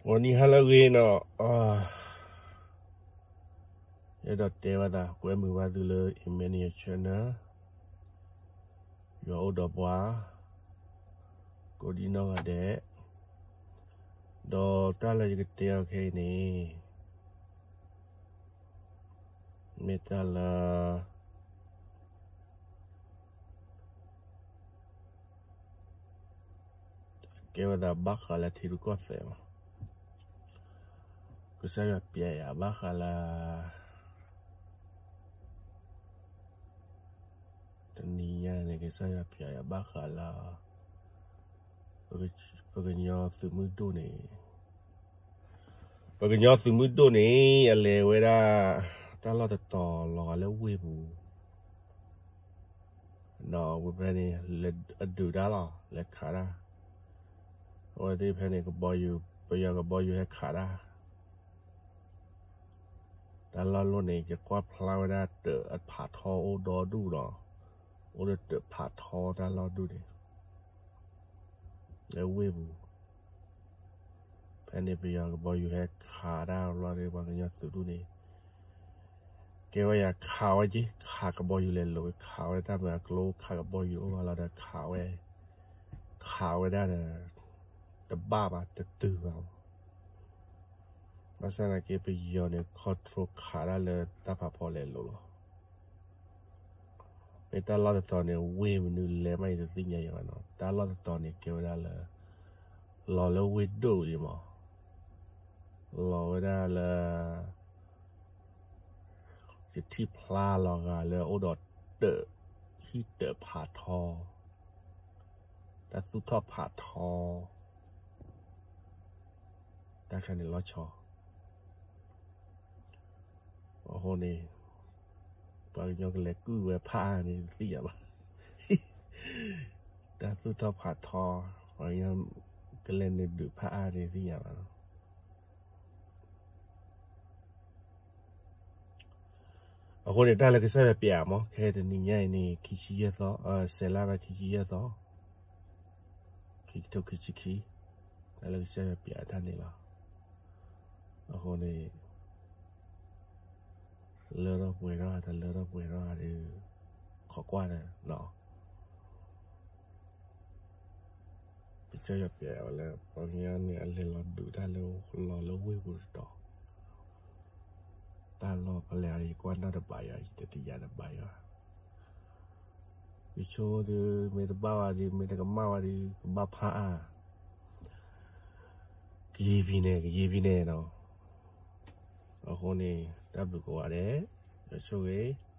ဂီၤနံၤဟါလၢအဂ့ၤနီၤ, ယအဲၣ်ဒိးတဲဘၣ်သး ကွဲမုာ်ဘၣ်သုလၢ Emmanuel Channel, ယွၤအိၣ်ဒီးပှၤ ကိးဒံနီၢ်ဂၤဒဲး, ဒီးတၢ်လၢယကတဲအီၤခဲအံၤန့ၣ် မ့ၢ်တၢ်လၢ ကဲဝဲဒၣ်ဘၣ်ဃးလၢထံရူၢ်ကီၢ်သဲးမး, ကစၢ်ယွၤပျဲယၤဘၣ်ဃးလၢ တနံၤညါန့ၣ် ကစၢ်ယွၤပျဲယၤဘၣ်ဃးလၢ ပကညီသုးမုၢ်ဒိၣ်န့ၣ်, ပကညီသုးမုၢ်ဒိၣ်န့ၣ် အလဲၤဝဲဒၣ် တၢ်လီၢ်တတီၤလီၤဂာ်လၢဝ့ၢ်ပူၤ, ဒီးဝ့ၢ်ဖဲန့ၣ် လဲၤအဒုးတၢ်လီၤ လဲၤခးတၢ်, အဝဲသ့ၣ်ဖဲန့ၣ် ကဘီယူၤ ပယီၤကဘီယူၤဟဲခးတၢ် တၢ်လီၢ်လိၣ်န့ၣ် ယကွၢ်ဖျါဝဲဒၣ်တၢးအဖးထီအိၣ်ဒီဒူၣ်ဒီး အိၣ်ဒီးတၢးဖးထီတၢ်လီၢ်ဒူၣ်န့ၣ် လၢဝ့ၢ်ပူၤ, ဖဲန့ၣ်ပယီၤကဘီယူၤဟဲခးတၢ်ဘျီဒီး ပှၤကညီသုးဒူၣ်န့ၣ် ကဲဝဲယၤခးဝဲက့ၤ ခးကဘီယူၤလဲၤလိာ်ဝဲ ခးဝဲတၢ်မၤအကျိ ခးကဘီယူၤအိၣ်ဘၣ်လီၤဒီးခးဝဲ, ခးဝဲဒၣ်ဒီး တဘၣ်ဘၣ် တတုၤဘၣ်, ဘၣ်ဆၣ်သနာ်က့ ပယီၤန့ၣ် control ခးတၢ်လၢတၢ်ဖးဖီလဲၤလိာ်လီၤ. မ့ၢ်တၢ်လီၢ်တတီၤန့ၣ် ဝ့ၢ်မနုၤလဲၣ်မးယတသ့ၣ်ညါယၤဘၣ်နီၤ, တၢ်လီၢ်တတီၤန့ၣ် ကဲဝဲဒၣ်လၢ လီၤလၢဝ့ၢ်ဒိၣ်ဒံးမး, လီၤဝဲဒၣ်လၢ ယထံၣ်ဖျါလီၤဂာ်လၢအိၣ်ဒီးတၢး ဟံၣ်တၢးဖးထီ, တၢ်သူၣ်ထီၣ်ဖးထီ, တၢ်ခါန့ၣ်လီၤဆီ အဃိန့ၣ် ပှၤကညီကလဲၤကုၢ်ဝဲဖးအါန့ၣ်တသ့ၣ်ညါဘၣ်, တၢ်သူၣ်ထီၣ်ဖးထီ, ပှၤကညီကလဲၤနုာ်ဒုးဖးအါန့ၣ်တသ့ၣ်ညါဘၣ်နီၤ. အဃိန့ၣ် တၢ်လၢကစၢ်ယွၤပျဲမး ခဲတနံၤညါအံၤန့ၣ် ခံဆံယဲၢ်သီ, စဲးလါဘၣ်ခံဆံယဲၢ်သီ, ခံကထိခံဆံခံ, တၢ်လၢကစၢ်ယွၤပျဲတၢ်န့ၣ်လီၤ. အဃိန့ၣ် လၢထီၣ်ပှဲၤထီၣ် တၢ်လၢထီၣ်ပှဲၤထီၣ်ဒီး ခိးကွၢ်ဒီး ကစၢ်ယွၤပျဲဝဲလၢ ပှၤကညီန့ၣ် အလဲၤလီၤဒုးတၢ်လၢလီၤလၢဝ့ၢ်ပူၤတတီၤ, တၢ်လီၢ်ဖဲလဲၣ်အံၤ ယကွၢ်နီၣ်တဘၣ်ယၤ ယတတယာ်တဘၣ်ယၤ, ယဆိဒီး မ့ၢ်တဘၣ်ဝဲဒီး မ့ၢ်တကမၣ်ဝဲဒီး ကဘၣ်ဖးအါ ကယံာ်ဖံးန့ၣ် ကယံာ်ဖံးန့ၣ်နီၤ. အဃိန့ၣ် တၢ်ဘျုးကိးဂၤဒဲး, ယဆိၣ်ဂ့ၤ